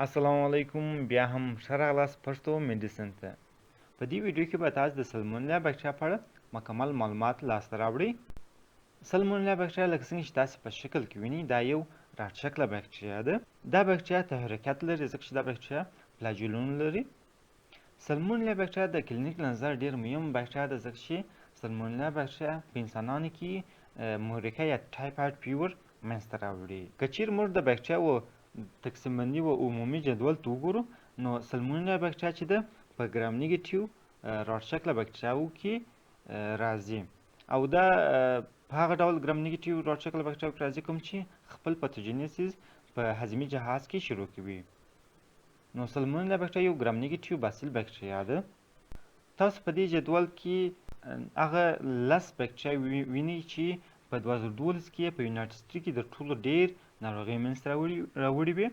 السلام علیکم، بیا هم ښه راغلاست پښتو میډیسن ته. په دې ویډیو کې به تاسو د سلمونلا بکټریا په اړه مکمل معلومات لاسته راوړئ. سلمونلا بکټریا لکه څنګه چې تاسو په شکل کې وینئ، دا یو راټ شکله بکټریا ده. دا بکټریا تحرکیت لري، ځکه چې دا بکټریا فلاجیلونه لري. سلمونلا بکټریا د کلینیک له نظره ډېر مهم بکټریا ده، ځکه چې سلمونلا بکټریا په انسانانو کې محرکه یا ټایفایډ فیور منځته راوړي. که چیرې موږ د بکټریاوو تقسیم بندي و عمومي جدول ته وګورو، نو سلمونلا بکټریا چې ده په ګرام نیګیټیو راډ شکله بکټریاوو کې راځي، او دا په هغه ډول ګرام نیګیټیو راډ شکله بکټریاوو کې راځي کوم چې خپل پاتوجینیسیس په هضمي جهاز کې شروع کوي. نو سلمونلا بکټریا یو ګرام نیګیټیو باسیل بکټریا ده. تاسو په دې جدول کې هغه 10 بکټریا وینئ چې په 2012 کې په یونایټډ سټیټ کې تر ټولو ډېر ناروغۍ منځته راوړي وې.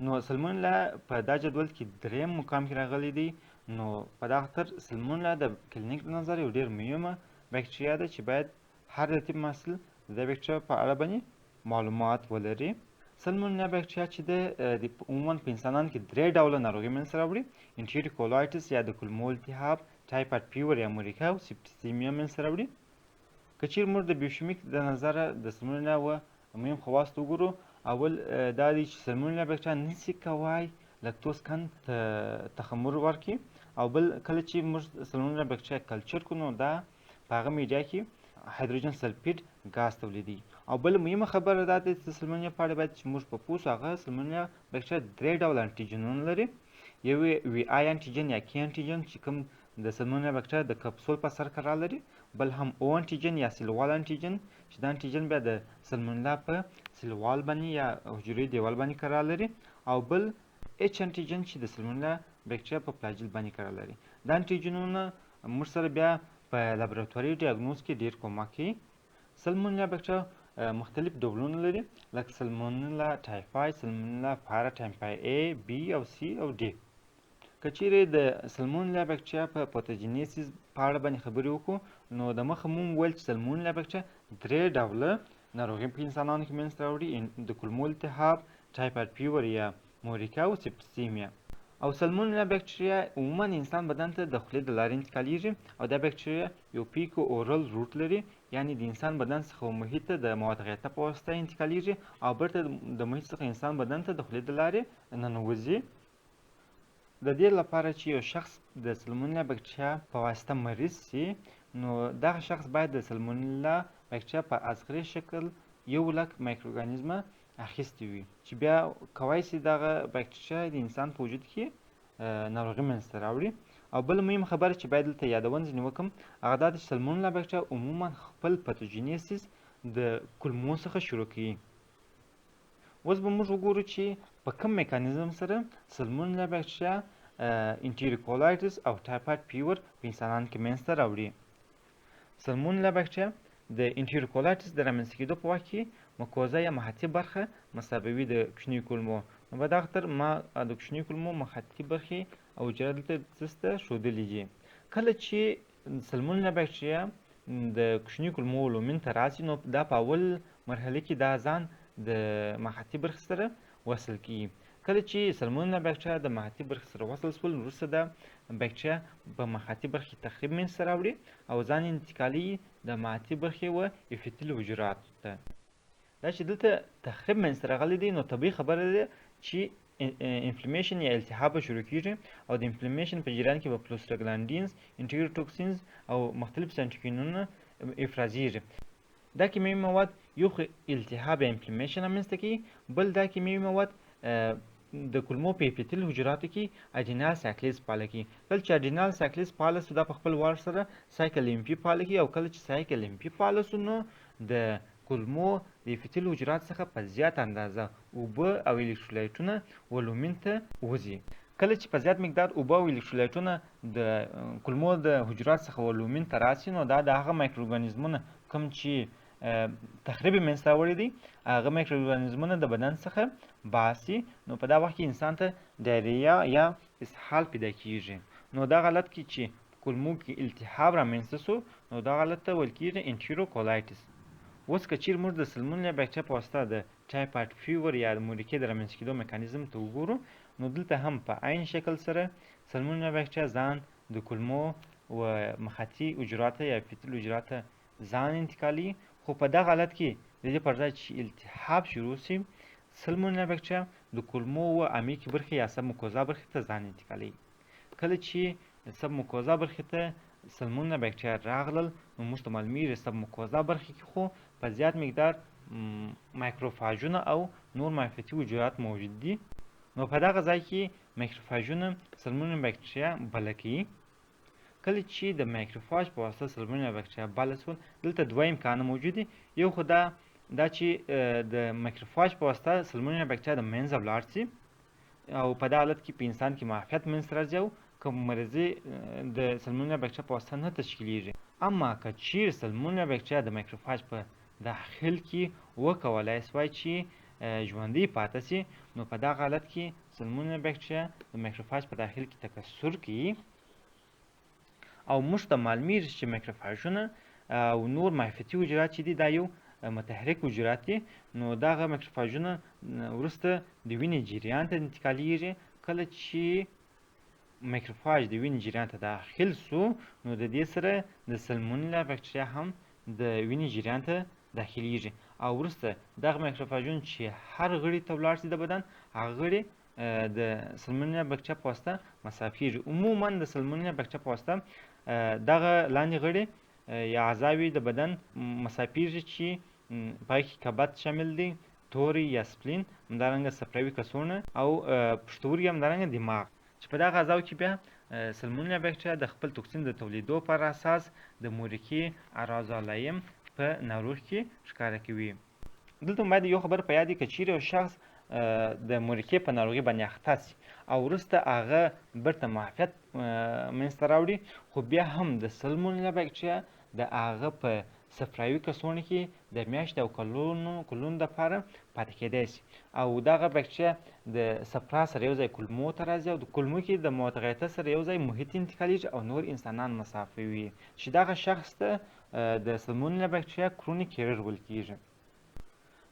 نو سلمونلا په دا جدول کې دریم مقام کې راغلی دی. نو په دا خاطر سلمونلا د کلینیک له نظره یو ډېر مهمه بکټریا ده چې باید هر د طب محصل د دې بکټریا په اړه باندې معلومات ولري. سلمونلا بکټریا چې ده، عموما په انسانانو کې درې ډوله ناروغۍ منځته راوړي: انټیریکولایټس یا د کولمو التهاب، ټایفایډ فیور یا موریکا، او سپټیسیمیا منځته راوړي. که چیرې موږ د بیوشیمیک د نظره د سلمونلا و مهم خواص ته وګورو، اول دا دی چې سلمونلا بکټریا نشي کوای لکتوز کند ته تخمر ورکړي، او بل کله چې موږ سلمونلا بکټریا کلچر کړو، نو دا په هغه میډیا کې هایدروجن سلفید ګاز تولیدوي. او بل مهمه خبره دا ده چې د سلمونلا په اړه باید چې موږ په پوه شو، هغه سلمونلا بکټریا درې ډوله انټیجنونه لري. یو یې وي آی انټیجن یا کی انټیجن چې کوم د سلمونلا بکټریا د کپسول په سر قرار لري، بل هم او انټیجن یا سلوال انټیجن چې دا انټیجن بیا د سلمونلا په سلوال باندې یا حجروي دیوال باندې قرار لري، او بل اچ انټیجن چې د سلمونلا بکټریا په فلاجیل باندې قرار لري. دا انټیجنونه موږ سره بیا په لابراتواري ډیاګنوز کې ډېر کومک کوي. سلمونلا بکټریا مختلف ډولونه لري، لکه سلمونلا ټایفای، سلمونلا پاراټایفای A، B او C او D. که چیرې د سلمونلا بکټریا په پاتوجینیسیس په اړه باندې خبرې وکړو، نو د مخه مونږ وویل چې سلمونلا بکټریا درې ډوله ناروغۍ په انسانانو کې منځته راوړي: د کولمو التهاب، ټایفایډ فیور یا موریکا، او سپټیسیمیا. او سلمونلا بکټریا عموما انسان بدن ته د خولې د لارې انتقالیږي، او دا بکټریا یو پیکو اورل روټ لري، یعنی د انسان بدن څخه محیط ته د مواد غیطه په واسطه انتقالیږي، او بیرته د محیط څخه انسان بدن ته د خولې د لارې ننوځي. د دې لپاره چې یو شخص د سلمونلا بکټریا په واسطه مریض شي، نو دغه شخص باید د سلمونلا بکټریا په اصغري شکل 1 لک مایکروارګانیزمه اخیستي وي، چې بیا کوای شي دغه بکټریا د انسان په وجود کې ناروغي منځته راوړي. او بل مهمه خبره چې باید دلته یادونه ځینې وکړم، هغه دا ده چې سلمونلا بکټریا عموما خپل پاتوجینیسیس د کولمو څخه شروع کوي. اوس به موږ وګورو چې په کوم میکانیزم سره سلمونلا بکټریا انټیریکولایټس او ټایفایډ فیور په انسانانو کې منځته راوړي. سلمونلا بکټریا د انټیریکولایټس د رامنځته کېدو په وخت کې مکوزه یا محطي برخه مصابوي د کوچنیو کولمو. نو په دا خاطر ما د کوچنیو کولمو محطي برخې او حجره دلته څه ښودلې دي. کله چې سلمونلا بکټریا د کوچنیو کولمو لومین ته راشي، نو دا په اول مرحله کې دا ځان د محطي برخې سره وصل کیږي. کله چې سلمونلا بکټریا د محطي برخې سره وصل شول، وروسته دا بکټریا په محطي برخې کې تخریب منځته راوړي او ځان انتقالوي د محطي برخې و اپیتیل حجراتو ته. دا چې دلته تخریب منځته راغلی دی، نو طبیعي خبره ده چې انفلیمیشن یا التهاب به شروع کیږي، او د انفلیمیشن په جریان کې به پروستاګلاندینز، انټیروټوکسینز او مختلف سایټوکینونه افرازیږي. دا کیمیاوي مواد یو خو التهاب یا انفلیمیشن رامنځته کوي، بل دا کیمیاوي مواد د کولمو په اپیتیل حجراتو کې اډینال سایکلیز فعاله کوي. کله چې اډینال سایکلیز فعاله سو، دا په خپل وار سره سایکل ام پي فعاله کوي، او کله چې سایکل ام پي فعاله سو، نو د کولمو د اپیتیل حجرات څخه په زیاته اندازه اوبه او الکترولایټونه ولومین ته وځي. کله چې په زیات مقدار اوبه او الکترولایټونه د کولمو د حجرات څخه ولومین ته راسي، نو دا د هغه مایکروارګانیزمونه کوم چې تخریب یې منځته راوړی دی، هغه مایکروارګانیزمونه د بدن څخه باسي. نو په دا وخت کې انسان ته ډایریا یا اسهال پیدا کیږي. نو دا حالت کې چې کولمو کې التهاب رامنځته سو، نو دا حالت ته ویل کیږي انټیروکولایټس. اوس که چیرې موږ د سلمونلا بکټریا په واسطه د typhoid fever یا د موريکې د رامنځته کېدو میکانیزم ته وګورو، نو دلته هم په عین شکل سره سلمونلا بکټریا ځان د کولمو و مخاطي حجرات ته یا epithelial حجرات ته ځان انتقالوي، خو په دغه حالت کې د دې پر ځای چې التهاب شروع شي، سلمونلا بکټریا د کولمو و عمیقې برخې یا submucosa برخې ته ځان انتقالوي. کله چې submucosa برخې ته سلمونلا بکټریا راغلل، نو موږ ته معلومیږي submucosa برخې کې خو په زیات مقدار مایکروفاژونه او نور معافیتي حجرات موجود دي، نو په دغه ځای کې مایکروفاژونه سلمونلا بکټریا بله کوي. کله چې د مایکروفاژ په واسطه سلمونلا بکټریا بله سول، دلته دوه امکانه موجود دي. یو خو دا چې د مایکروفاژ په واسطه سلمونلا بکټریا د منځه ولاړ سي او په دا حالت کې په انسان کې معافیت منځته راځي او کوم مرضي د سلمونلا بکټریا په واسطه نه تشکیلیږي. اما که چیرې سلمونلا بکټریا د مایکروفاژ په داخل کې وکولای سوای چې ژوندۍ پاته سي، نو په دغه حالت کې سلمونلا بکټریا د مایکروفاژ په داخل کې تکثر کوي او موږ ته معلومیږي چې مایکروفاژونه او نور معافیتي حجرات چې دي دا یو متحرک حجرات دي، نو دغه مایکروفاژونه وروسته د وینې جریان ته انتقالیږي. کله چې مایکروفاژ د وینې جریان ته داخل سو، نو د دې سره د سلمونلا بکټریا هم د وینې جریان ته داخلیږي او وروسته دغه مایکروفاژونه چې هر غړي ته ولاړ سي د بدن، هغه غړي د سلمونلا بکټریا په واسطه مصاب کیږي. عموما د سلمونلا بکټریا په واسطه دغه لاندې غړي یا اعضاوې د بدن مصابیږي چې په هغې کې کبد شامل دی، توری یا spleen، همدارنګه صفراوي کڅوړه او پښتورګي، همدارنګه دماغ، چې په دغه اعضاو کې بیا سلمونلا بکټریا د خپل توکسین د تولیدو پر اساس د موريکې اعراض علایم په ناروغ کې ښکاره کوي. دلته باید یو خبره په یاد وي، که چیرې یو شخص د موريکې په ناروغي باندې اخته سي او وروسته هغه بیرته معافیت منځته راوړي، خو بیا هم د سلمونلا بکټریا د هغه په صفراوي کڅوړه کې د میاشتې او کلونو دپاره پاتې کېدای سي او دغه بکټریا د صفرا سره یو ځای کولمو ته راځي او د کولمو کې د متغیطه سره یو ځای محیط انتقالیږي او نور انسانان مصافوي، چې دغه شخص ته د سلمونلا بکټریا chronic carrier ویل کیږي.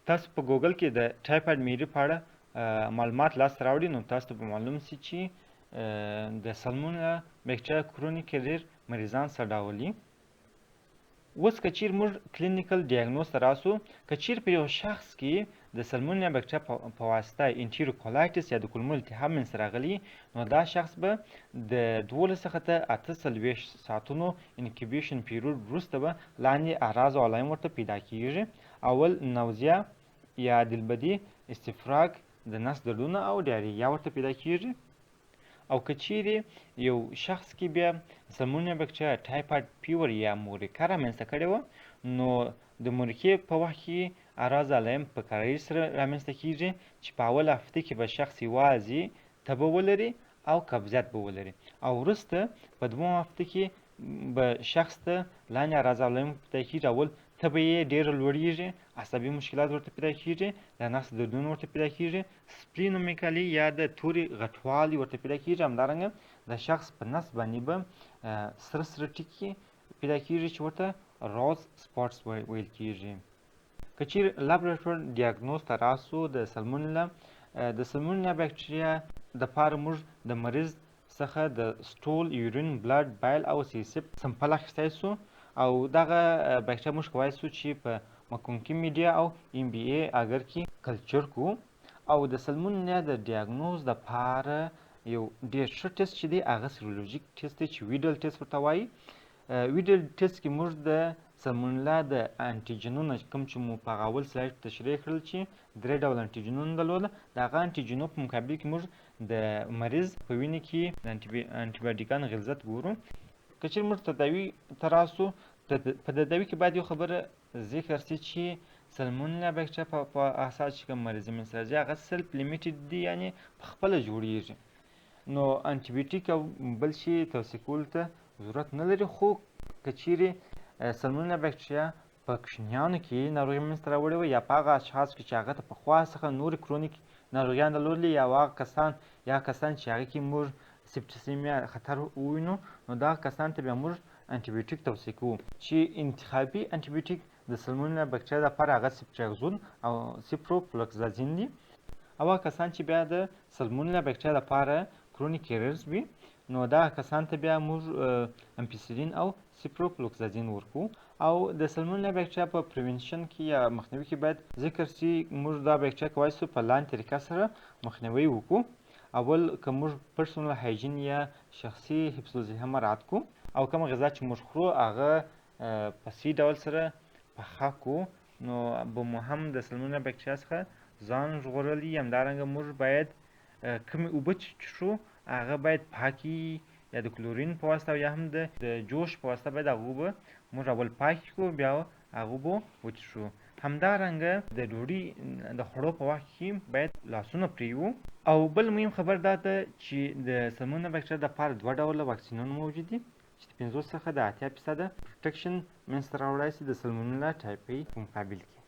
تاسو په ګوګل کې د typhoid Mary په اړه معلومات لاسته راوړي، نو تاسو ته به معلوم سي چې د سلمونلا بکټریا chronic carrier مریضان څه ډول دي. اوس که چیرې موږ clinical diagnose ته راسو، که چیرې په یو شخص کې د سلمونلا بکټریا په واسطه enterocolitis یا د کولمو التهاب منځته راغلی، نو دا شخص به د 12 څخه تر 48 ساعتونو incubation period وروسته به لاندې اعراض او علایم ورته پیدا کیږي. اول nausea یا دلبدي، استفراق، د نس دردونه او diarrhea ورته پیدا کیږي. او که چیرې یو شخص کې بیا سلمونلا بکټریا typhoid fever یا موريکه رامنځته کړې وه، نو د موريکې په وخت کې اعراض علایم په کرارۍ سره رامنځته کیږي، چې په اوله هفته کې به شخص یوازې تبه ولري او قبضیت به ولري او وروسته په دومه هفته کې به شخص ته لاندې اعراض علایم پیدا کیږي. اول تبه یې ډېره لوړیږي، عصبي مشکلات ورته پیدا کیږي، د نس دردونه ورته پیدا کیږي، splenomegaly یا د تورې غټوالی ورته پیدا کیږي، همدارنګه د شخص په نس باندې به سره سره ټکي پیدا کیږي چې ورته rose spots ویل کیږي. که چیرې laboratory diagnose ته راسو، د سلمونلا بکټریا دپاره موږ د مریض څخه د stool، urine، blood، bile او CSF sample اخیستی سو او دغه بکټریا موږ کولی سو چې په MacConkey media او MBA agar کې culture کو. او د سلمونلا د diagnose دپاره یو ډېر ښه ټیسټ چې دی هغه serologic test دی چې Widal test ورته وایي. Widal test کې موږ د سلمونلا د انټیجنونه کوم چې مو په هغه اول slide تشریح کړل چې درې ډول انټیجنونه درلوده، د هغه انټیجنو په مقابل کې موږ د مریض په وینې کې د انټي غلظت ګورو. که چیرې موږ تداوي ته راسو، په تداوي کې باید یو خبره ذکر سي چې سلمونلا بکټریا په اساس چې کوم مریض منځته راځي هغه self limited دی، یعنې په خپله جوړیږي، نو انټي او بل شي توصیه کولو ته ضرورت نه لري. خو که چیرې سلمونلا بکټریا په کوچنیانو کې ناروغي منځته راوړې وه یا په هغه اشخاصو کې چې هغه ته پخوا څخه نورې chronic ناروغیان درلودلې یا هغه کسان یا کسان چې هغه کې موږ septicemia خطر ووینو، نو دغه کسان ته بیا موږ انټي بیوټیک توصیه کوو چې انتخابي انټي بیوټیک د سلمونلا بکټریا لپاره هغه سپټریاکزون او سیپروفلوکسازین دي. او هغه کسان چې بیا د سلمونلا بکټریا لپاره کرونیک کیریرز وي، نو دا کسان ته بیا موږ امپیسلین او سیپروفلوکسازین ورکوو. او د سلمونلا بکټریا په پریونشن کې یا مخنیوي کې باید ذکر شي، موږ دا بکټریا کولی شو په لاندې طریقه سره مخنیوی وکړو. اول، که موږ پرسونل هایجین یا شخصي حفظ الصحه مراعات کړو، او کومه غذا چې موږ خورو هغه په صحیح ډول سره پخه کړو، نو به مو هم د سلمونلا بکټریا څخه ځان ژغورلی. همدارنګه موږ باید کومې اوبه چې څښو هغه باید پاکې، یا د کلورین په واسطه یا هم د جوش په واسطه باید هغه اوبه موږ اول پاکې کړو، بیا هغه اوبه وڅښو. همدارنګه د ډوډۍ د خوړو په وخت کې باید لاسونه پرېوو. او بل مهم خبر دا ده چې د سلمونلا بکټریا دپاره دوه ډوله واکسینونه موجود دي چې د 50 څخه د 80% پروټیکشن منځته راوړای شي د سلمونلا ټایپي په مقابل کې.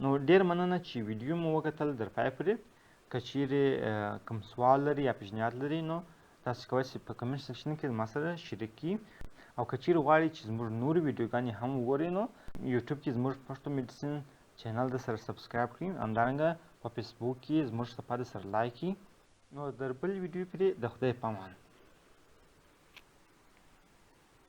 نو ډېر مننه چې ویډیو مو وکتل در پایه پورې. که چیرې کوم سوال لري یا پیشنهاد لري، نو تاسو کولی شئ په کمنټ سیکشن کې زما سره شریک کړي. او که چیرې غواړئ چې زموږ نورې ویډیوګانې هم وګورئ، نو یوټیوب کې زموږ پښتو میډیسن چینل د سره سبسکرایب کړئ، همدارنګه په فیسبوک کې زموږ صفحه د سره لایک کړئ. نو در بل ویډیو پورې د خدای په امان.